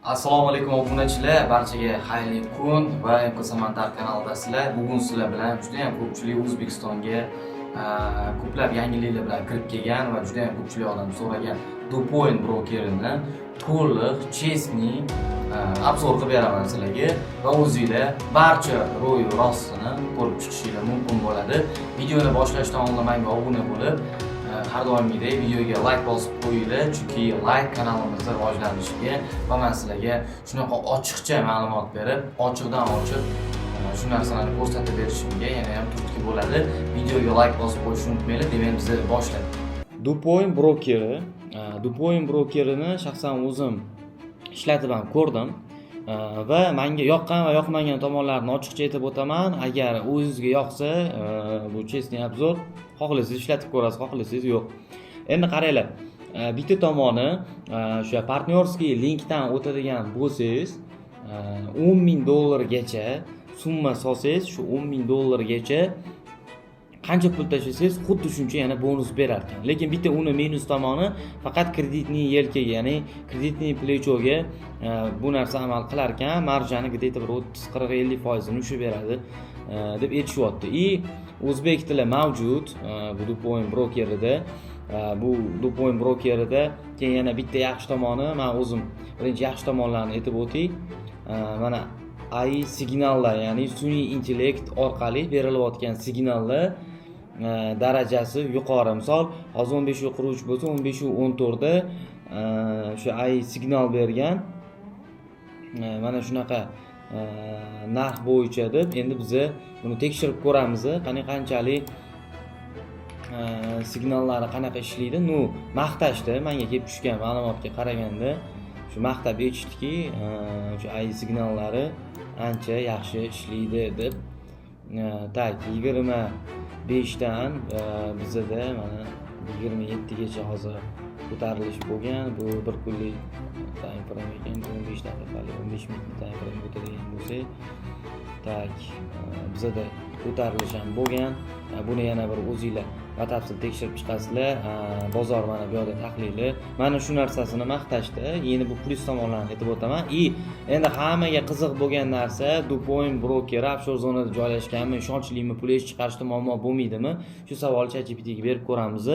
Assalomu alaykum, obunachilar, barchaga xayrli kun va MK Samantar kanalidasizlar. Bugun sizlar bilan juda ham ko'pchilik O'zbekistonga ko'plab yangiliklar bilan kirib kelgan va juda ham ko'pchilik odam so'ragan Dupoin brokerini to'liq, честный обзор qilib beraman sizlarga va o'zinglar barcha ro'yu rostini ko'rib chiqishinglar mumkin bo'ladi. Videoni boshlashdan oldin menga obuna bo'lib, har doimgidek videoga layk bosib qo'yinglar, chunki layk kanalimizni rivojlanishiga va man sizlarga shunaqa ochiqcha ma'lumot berib, ochiqdan ochiq shu narsalarni ko'rsatib berishimga yana ham turtki bo'ladi. Videoga layk bosib qo'yishni unutmanglar. Demak, biz boshladik. Dupoin brokeri, Dupoin brokerini shaxsan o'zim ishlatib ham ko'rdim va menga yoqqan va yoqmagan tomonlarini ochiqcha aytib o'taman. Agar o'zingizga yoqsa, bu честный обзор, xohlasangiz ishlatib ko'rasiz, xohlasangiz yo'q. Endi qaranglar, bitta tomoni, o'sha партнёрский linkdan o'tadigan bo'lsangiz, 10 000 dollargacha summa solsangiz, shu 10 000 dollargacha qancha pul tashlasangiz, xuddi shuncha yana bonus berar ekan. Lekin bitta uni minus tomoni, faqat кредитный yelkaga, ya'ni кредитный плечо ga bu narsa amal qilar ekan. Marjani где то bir 30, 40, 50 foizini ushlab beradi deb aytishyapti. И o'zbek tili mavjud bu Dupoin brokerida. Bu Dupoin brokerida keyin yana bitta yaxshi tomoni, man o'zim birinchi yaxshi tomonlarini aytib o'tay. Mana AI signallar, ya'ni sun'iy intellekt orqali berilayotgan signallar darajasi yuqori. Misol, hozir 15:43 bo'lsa, 15:14da shu AI signal bergan, mana shunaqa narx bo'yicha deb. Endi biza buni tekshirib ko'ramiz, qani qanchalik signallari qanaqa ishlaydi. Ну, maqtashdi, manga kelib tushgan ma'lumotga qaraganda, shu maqtab aytishdiki, shu AI signallari ancha yaxshi ishlaydi deb. Так, 25dan bizada mana 27gacha hozir ko'tarilish bo'lgan. Bu bir kunlik time frame ekan, bu 15 daqiqalik, 15 minutlik time frame o'tadigan bo'lsak, так, bizada ko'tarilish ham bo'lgan. Buni yana bir o'zinglar batafsil tekshirib chiqasizlar. Bozor mana bu yoqda tahlili, mana shu narsasini maqtashdi. Endi bu plyus tomonlarini aytib o'taman. И endi hammaga qiziq bo'lgan narsa: Dupoin brokeri offshore zonada joylashganmi, ishonchlimi, pul chiqarishda muammo bo'lmaydimi? Shu savolni ChatGPTga berib ko'ramiz.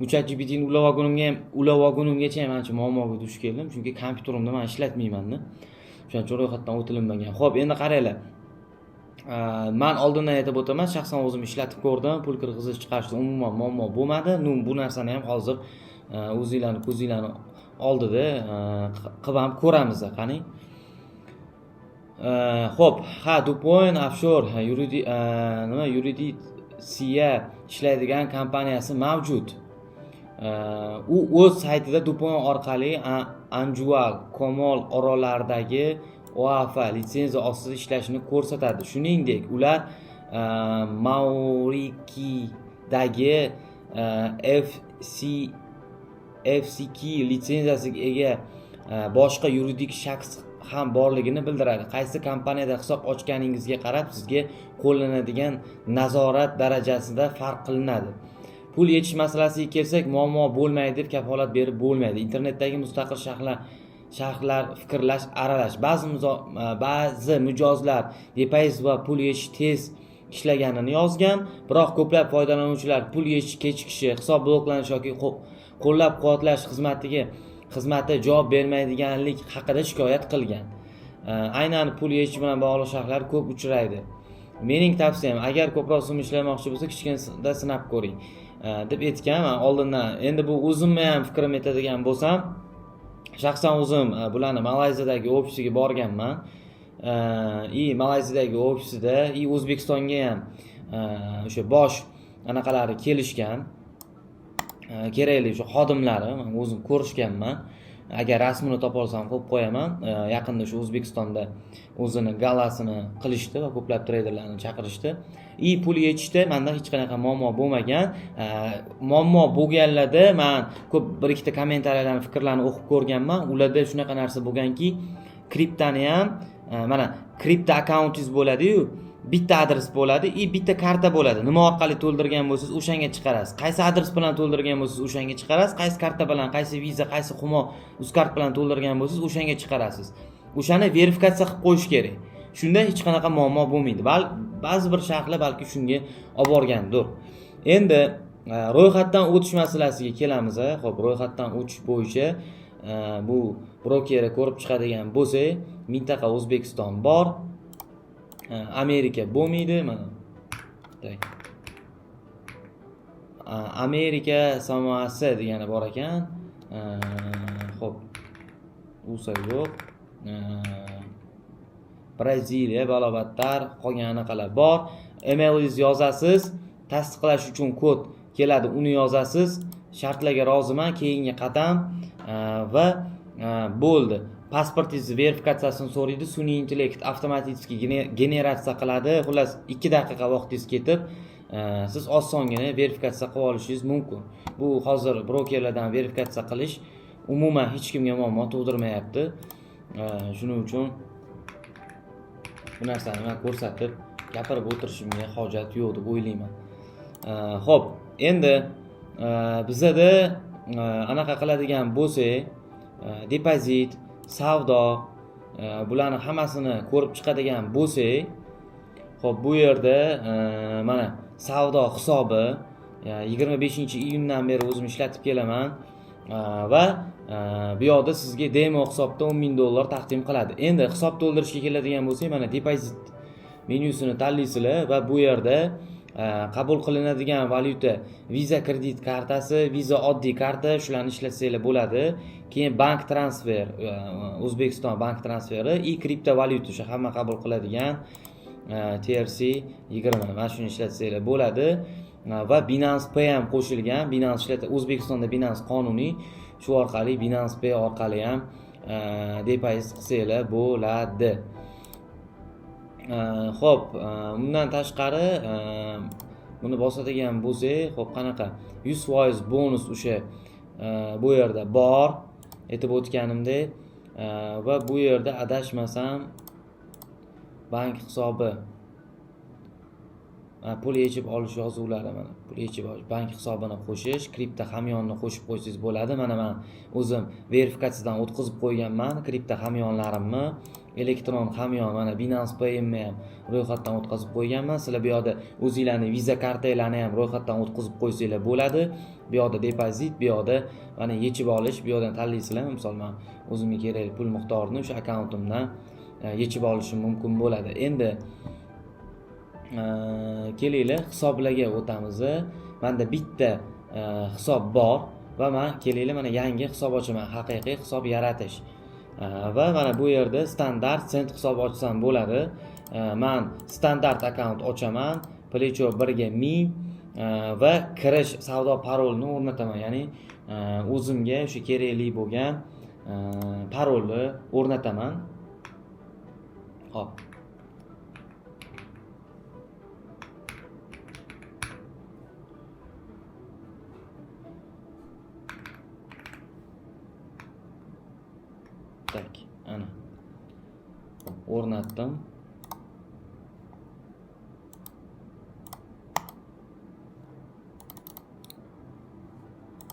Bu ChatGPTni ulab olgunimga ham, ulab olgunimgacha ham ancha muammoga duch keldim, chunki kompyuterimda man ishlatmaymanda, o'shaning uchun ro'yxatdan o'tilinmagan. Ho'p, endi qaranglar, man oldindan aytib o'taman, shaxsan o'zim ishlatib ko'rdim, pul kirg'izish, chiqarishda umuman muammo bo'lmadi. Ну, bu narsani ham hozir o'zinglarni ko'zinglarni oldida qilib ham ko'ramiz. Qani. Ho'p, ha, Dupoin offshore nima, yuridiksiya ishlaydigan kompaniyasi mavjud. U o'z saytida Dupoin orqali Anjual Komol orollaridagi OAFA litsenziya ostida ishlashini ko'rsatadi. Shuningdek, ular Maurikidagi FCK litsenziyasiga ega boshqa yuridik shaxs ham borligini bildiradi. Qaysi kompaniyada hisob ochganingizga qarab sizga qo'llanadigan nazorat darajasida farq qilinadi. Pul yechish masalasiga kelsak, muammo bo'lmaydi deb kafolat berib bo'lmaydi. Internetdagi mustaqil sharhlar fikrlash aralash. Ba'zi mijozlar depozit va pul yechish tez ishlaganini yozgan, biroq ko'plab foydalanuvchilar pul yechish kechikishi, hisob bloklanishi yoki qo'llab quvvatlash xizmati javob bermaydiganlik haqida shikoyat qilgan. Aynan pul yechish bilan bog'liq sharhlar ko'p uchraydi. Mening tavsiyam, agar ko'proq summa ishlamoqchi bo'lsa, kichkinada sinab ko'ring deb aytgan. Man oldindan endi bu o'zimni ham fikrim aytadigan bo'lsam, shaxsan o'zim bularni Malayziyadagi ofisiga borganman и Malayziyadagi ofisida, и O'zbekistonga ham o'sha bosh anaqalari kelishgan, kerakli o'sha xodimlari, man o'zim ko'rishganman. Agar rasmini topolsam, qo'yib qo'yaman. Yaqinda shu O'zbekistonda o'zini galasini qilishdi va ko'plab treyderlarni chaqirishdi. И pul yechishda manda hech qanaqa muammo bo'lmagan. Muammo bo'lganlarda man ko'p bir ikkita kommentariyalarni, fikrlarni o'qib ko'rganman. Ularda shunaqa narsa bo'lganki, kriptani ham mana kripto akkauntingiz bo'ladiyu. Bitta adres bo'ladi и bitta karta bo'ladi. Nima orqali to'ldirgan bo'lsangiz, o'shanga chiqarasiz. Qaysi adres bilan to'ldirgan bo'lsangiz, o'shanga chiqarasiz. Qaysi karta bilan, qaysi Visa, qaysi Humo, Uzcard bilan to'ldirgan bo'lsangiz, o'shanga chiqarasiz. O'shani verifikatsiya qilib qo'yish kerak. Shunda hech qanaqa muammo bo'lmaydi. Ba'zi bir sharhlar balki shunga olib borgandir. Endi ro'yxatdan o'tish masalasiga kelamiz. Xo'p, ro'yxatdan o'tish bo'yicha bu brokerni ko'rib chiqadigan bo'lsak, mintaqa O'zbekiston bor. Amerika bo'lmaydi mana. Так. Amerika Samoasi degani bor ekan. Xo'p. USA yo'q. Braziliya balobattar, qolgan anaqalar bor. Emailingizni yozasiz, tasdiqlash uchun kod keladi, uni yozasiz. Shartlarga roziman, keyingi qadam va bo'ldi. Pasportingizni verifikatsiyasini so'raydi, sun'iy intellekt avtomatik generatsiya qiladi. Xullas, 2 daqiqa vaqtingiz ketib, siz osongina verifikatsiya qilib olishingiz mumkin. Bu hozir brokerlardan verifikatsiya qilish umuman hech kimga muammo tug'dirmayapti. Shuning uchun bu narsani man ko'rsatib gapirib o'tirishimga hojat yo'q deb o'ylayman. Xo'p, endi bizada anaqa qiladigan bo'lsak, depozit, savdo, bularni hammasini ko'rib chiqadigan bo'lsak, xo'p, bu yerda mana savdo hisobi 25-iyundan beri o'zim ishlatib kelaman va bu yoqda sizga demo hisobda 10 ming dollar taqdim qiladi. Endi hisob to'ldirishga keladigan bo'lsak, mana depozit menyusini tanlaysizlar va bu yerda qabul qilinadigan valyuta Visa kredit kartasi, Visa oddiy karta, shularni ishlatsanglar bo'ladi. Keyin bank transfer, O'zbekiston bank transferi и kriptovalyuta, o'sha hamma qabul qiladigan TRC 20, mana shuni ishlatsanglar bo'ladi. Va Binance Pay ham qo'shilgan. Binance ishlata, O'zbekistonda Binance qonuniy, shu orqali Binance Pay orqali ham depozit qilsanglar bo'ladi. Xo'p, undan tashqari buni bosadigan bo'lsak, xo'p, qanaqa 100% bonus o'sha bu yerda bor, aytib o'tganimdek, va bu yerda adashmasam bank hisobi, pul yechib olish yozuvlari, mana pul yechib olish, bank hisobini qo'shish, kripto hamyonni qo'shib qo'ysangiz bo'ladi. Mana man o'zim verifikatsiyadan o'tkazib qo'yganman kripto hamyonlarimni, elektron hamyon, mana Binance Pay'imni ham ro'yxatdan o'tkazib qo'yganman. Sizlar bu yoqda o'zinglarni Visa kartanglarni ham ro'yxatdan o'tkazib qo'ysanglar bo'ladi. Bu yoqda depozit, bu yoqda mana yechib olish, bu yoqdan tanlaysizlar. Misol man o'zimga kerakli pul miqdorini o'sha akkauntimdan yechib olishim mumkin bo'ladi. Endi kelinglar, hisoblarga o'tamiz. Menda bitta hisob bor va man kelinglar, mana yangi hisob ochaman, haqiqiy hisob yaratish. Va mana bu yerda standart sent hisob ochsam bo'ladi. Man standart akkaunt ochaman, плечо 1 ga 1000 va kirish savdo parolini o'rnataman, ya'ni o'zimga o'sha kerakli bo'lgan parolni o'rnataman. Xo'p. Так, ana. O'rnatdim.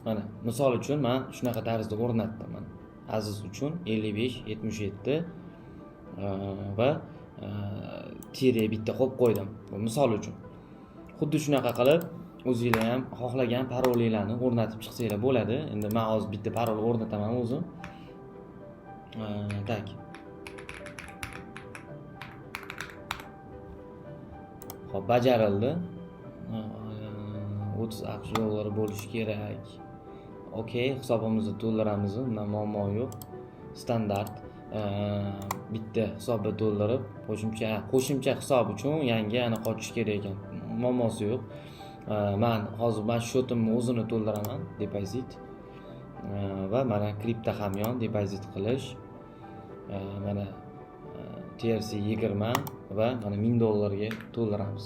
Mana, misol uchun men shunaqa tarzda o'rnatdim mana. Aziz uchun 55 77 va tire bitta qo'yib qo'ydim. Bu misol uchun. Xuddi shunaqa qilib o'zinglar ham xohlagan parolinglarni o'rnatib chiqsanglar bo'ladi. Endi men hozir bitta parol o'rnataman o'zim. Так. Xo'p, bajarildi. 30 AQSh dollari bo'lishi kerak. Okey, hisobimizni to'ldiramiz, undan muammo yo'q. Standart bitta hisobni to'ldirib, qo'shimcha hisob uchun yangi anaqa ochish kerak ekan. Muammosi yo'q. Man hozir mana shu счёт imni o'zini to'ldiraman, depozit. Va mana kripto hamyon depozit qilish. Mana TRC 20 va mana 1000 dollarga to'ldiramiz.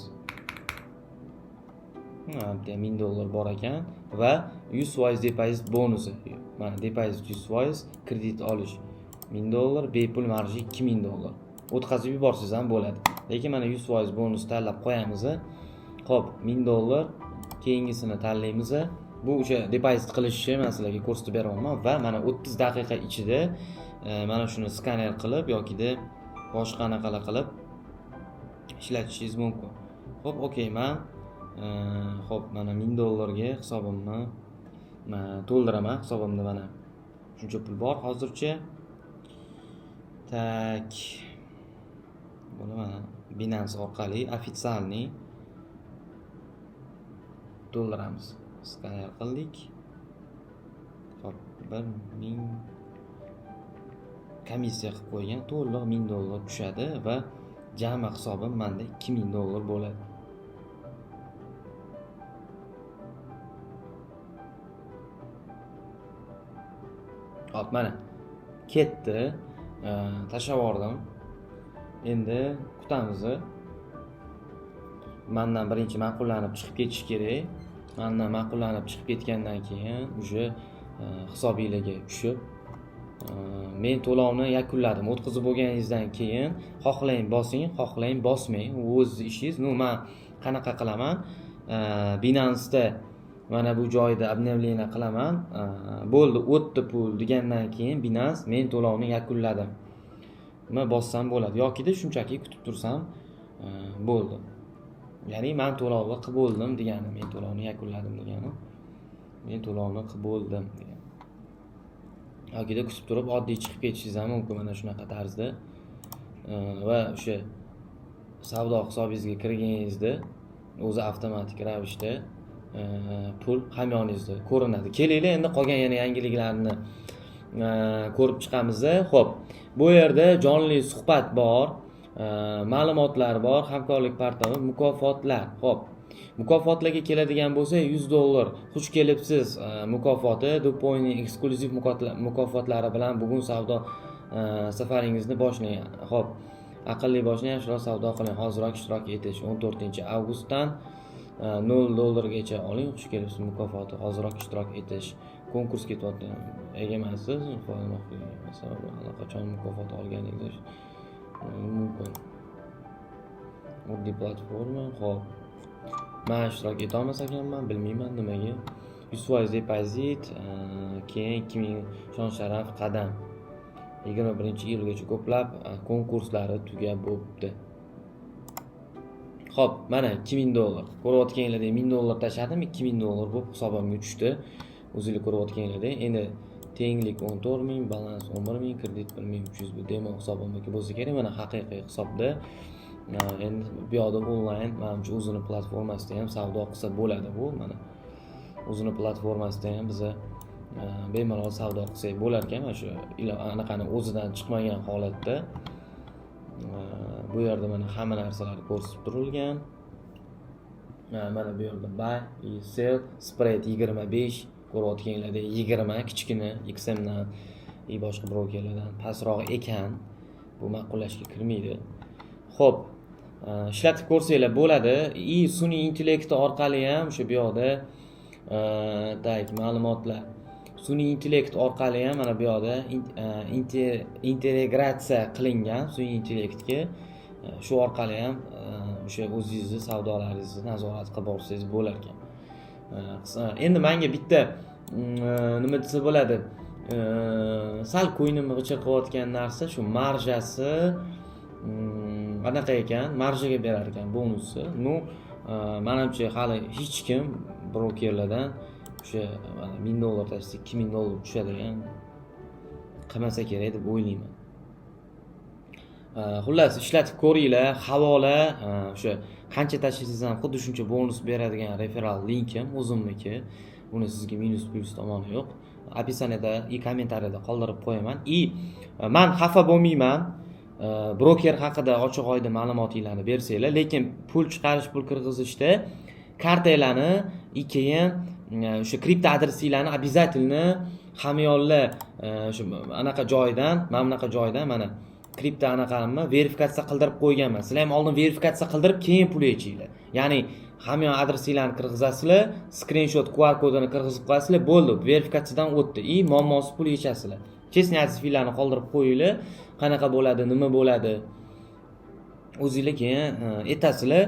Ha, bitta 1000 dollar bor ekan va 100% depozit bonusi. Mana depozit 100%, kredit olish 1000 dollar, bepul marji 2000 dollar. O'tkazib yuborsangiz ham bo'ladi. Lekin mana 100% bonus tanlab qo'yamiz. Xo'p, 1000 dollar, keyingisini tanlaymiz. Bu o'sha depozit qilishni man sizlarga ko'rsatib beryapman va mana 30 daqiqa ichida mana shuni skaner qilib yokida boshqa anaqalar qilib ishlatishingiz mumkin. Xo'p, okey, man xo'p, mana 1000 dollarga hisobimni to'ldiraman. Hisobimda mana shuncha pul bor hozircha. Так, buni mana Binance orqali официальный to'ldiramiz. Skaner qildik. Xo'p, 1000 komissiya qilib qo'ygan, to'liq 1000 dollar tushadi va jami hisobim manda 2000 dollar bo'ladi. Hop, mana ketdi. Tashlab yubordim. Endi kutamiz. Mandan birinchi ma'qullanib chiqib ketishi kerak. Mandan ma'qullanib chiqib ketgandan keyin уже hisobinglarga tushib, men to'lovni yakunladim. O'tkazib bo'lganingizdan keyin xohlang bosing, xohlang bosmang, u o'zizni ishingiz. Ну, man qanaqa qilaman? Binance'da mana bu joyda обновление qilaman. Bo'ldi, o'tdi pul degandan keyin Binance men to'lovni yakunladim. Nima bossam bo'ladi yokida shunchaki kutib tursam bo'ldi. Ya'ni man to'lovni qilib bo'ldim degani, men to'lovni yakunladim degani, men to'lovni qilib bo'ldim degani. Yokida kutib turib oddiy chiqib ketishingiz ham mumkin mana shunaqa tarzda. Va o'sha savdo hisobingizga kirganingizda o'zi avtomatik ravishda pul hamyoningizda ko'rinadi. Kelinglar, endi qolgan yana yangiliklarni ko'rib chiqamiz. Xo'p, bu yerda jonli suhbat bor, ma'lumotlar bor, hamkorlik portali, mukofotlar. Xo'p, mukofotlarga keladigan bo'lsak, 100 dollar xush kelibsiz mukofoti, Dupoyning eksklyuziv mukofotlari bilan bugun savdo safaringizni boshlang. Xo'p, aqlli boshlang, yaxshiroq savdo qiling, hoziroq ishtirok etish 14 avgustdan 0 dollargacha oling, xush kelibsiz mukofoti, hoziroq ishtirok etish. Konkurs ketyapti. Egamassiz, allaqachon mukofot olganingiz mumkin. Oddiy platforma, xo'p. Man ishtirok etolmas ekanman, bilmayman nimaga. 100% depozit, keyin 2000 shon sharaf qadam. 21 iyulgacha ko'plab konkurslari tugab bo'pti. Xo'p, mana 2000 dollar. Ko'rayotganinglardek 1000 dollar tashladim, 2000 dollar bo'lib hisobimga tushdi. O'zinglar ko'rayotganinglardek, endi tenglik 14 ming, balans 11 ming, kredit 1300, bu demo hisobimdagi bo'lsa kerak, mana haqiqiy hisobda. Endi bu yoqda onlayn, manimcha, o'zini platformasida ham savdo qilsa bo'ladi bu, mana. O'zini platformasida ham biza bemalol savdo qilsak bo'lar ekan, mana shu anaqani o'zidan chiqmagan holatda. Bu yerda mana hamma narsalar ko'rsatib turilgan. Mana bu yerda buy, sell, spread 25, ko'rayotganinglardek 20, kichkina XMdan и boshqa brokerlardan pastroq ekan. Bu ma'qullashga kirmaydi. Xo'p, ishlatib ko'rsanglar bo'ladi. И sun'iy intellekti orqali ham o'sha bu yoqda так, ma'lumotlar. Sun'iy intellekt orqali ham mana bu yoqda integratsiya qilingan sun'iy intellektga. Shu orqali ham o'sha o'zingizni savdolaringizni nazorat qilib borsangiz bo'lar ekan. Endi menga bitta nima desa bo'ladi, sal ko'nglimni g'ijir qilayotgan narsa shu marjasi anaqa ekan, marjaga berar ekan bonusni. Ну, manimcha, hali hech kim brokerlardan o'sha mana 1000 dollar tashlasa 2000 dollar tushadigan qilmasa kerak deb o'ylayman. Xullas, ishlatib ko'ringlar. Havola, o'sha qancha tashlasangiz ham xuddi shuncha bonus beradigan referral linkim o'zimniki. Buni sizga minus plyus tomoni yo'q. Описание da и kommentariyada qoldirib qo'yaman. И man xafa bo'lmayman. Broker haqida ochiq oydin ma'lumotinglarni bersanglar, lekin pul chiqarish, pul kirgizishda kartanglarni и keyin o'sha kripto adresinglarni обязательно hamyonlar o'sha anaqa joydan, mana bunaqa joydan, mana kripto anaqamni verifikatsiya qildirib qo'yganman. Sizlar ham oldin verifikatsiya qildirib, keyin pul yechinglar. Ya'ni hamyon adresinglarni kirgizasizlar, skrinshot QR kodini kirgizib qo'yasizlar, bo'ldi, verifikatsiyadan o'tdi и muammosiz pul yechasizlar. Честный отзыв larni qoldirib qo'yinglar, qanaqa bo'ladi, nima bo'ladi. O'zinglar keyin aytasizlar.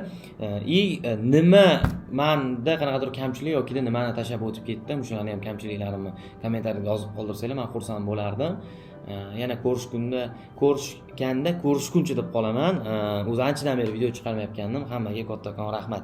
И nima manda qanaqadir kamchilik yokida nimani tashlab o'tib ketdim, o'shalarni ham kamchiliklarimni kommentariyada yozib qoldirsanglar, man xursand bo'lardim. Yana ko'rishganda ko'rishguncha deb qolaman. O'zi anchadan beri video chiqarmayotgandim. Hammaga kattakon rahmat.